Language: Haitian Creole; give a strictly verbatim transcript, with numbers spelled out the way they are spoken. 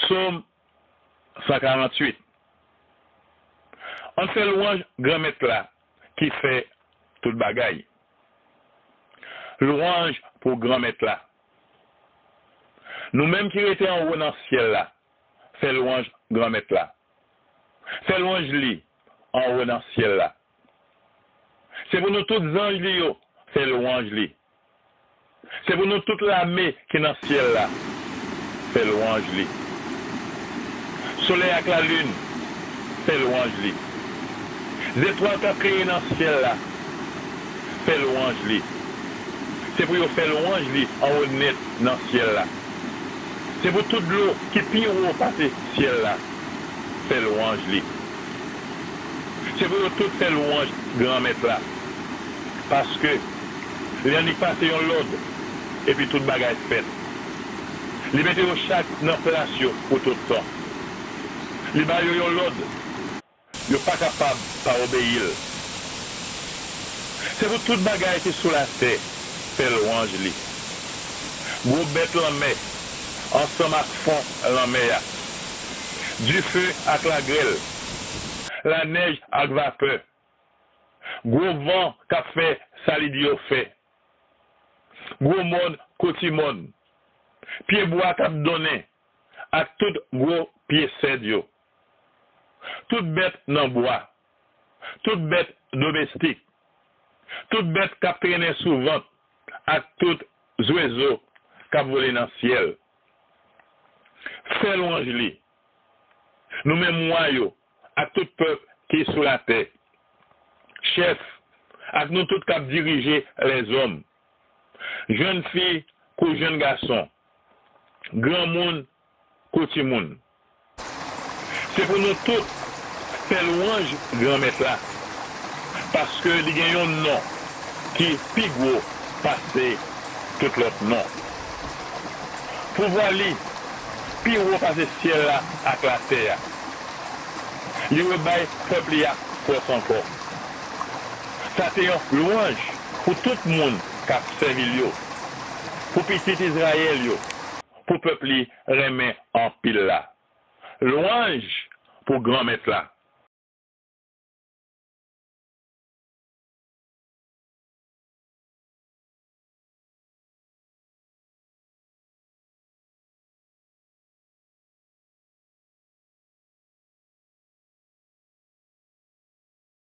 Sòm san karanntuit. Ann fè lwanj Granmèt la ki fè tout bagay. Lwanj pou Granmèt la. Nou menm ki rete anwo nan syèl la, fè lwanj Granmèt la. Fè lwanj li anwo nan syèl la. Se pou nou tout zanj li yo fè lwanj li. Se pou nou tout lame ki nan syèl la fè lwanj li. Solèy ak lalin fè lwanj li. Zetwal k ap klere nan syèl la fè lwanj li. Se pou yo fè lwanj li anwo nèt nan syèl la. Se pou tout dlo ki pi wo pase syèl la fè lwanj li. Se pou yo tout fè lwanj Granmèt la, paske li annik pase yon lòd, epi tout bagay fèt. Li mete yo chak nan plas yo pou tout tan. Li ba yo yon lòd, yo pa kapab pa obeyi l. Se pou tout bagay ki sou latè fè lwanj li. Gwo bèt lanmè ansanm ak fon lanmè a, dife ak lagrèl, lanèj ak vapè, gwo van k ap fè sa li di yo fè, gwo mòn, kotimòn, pyebwa k ap donnen, ak tout gwo pye sèd yo, tout bèt nan bwa, tout bèt domestik, tout bèt k ap trennen sou vant, ak tout zwezo k ap vole nan syèl. Fè lwanj li, nou menm wa yo, ak tout pèp ki sou latè, chèf, ak nou tout k ap dirije lèzòm, jèn fi kou jèn gason, granmoun kou timoun. Se pou nou tout fè lwanj Granmèt la, paske li gen yon non ki pi gwo pase tout lòt non. Pouvwa li pi wo pase syèl la ak latè a. Li rebay pèp li a fòs ankò. Sa te yon lwanj pou tout moun k ap sèvi l yo, pou pitit Izrayèl yo, pou pèp li renmen anpil la. Lwanj pou Granmèt la.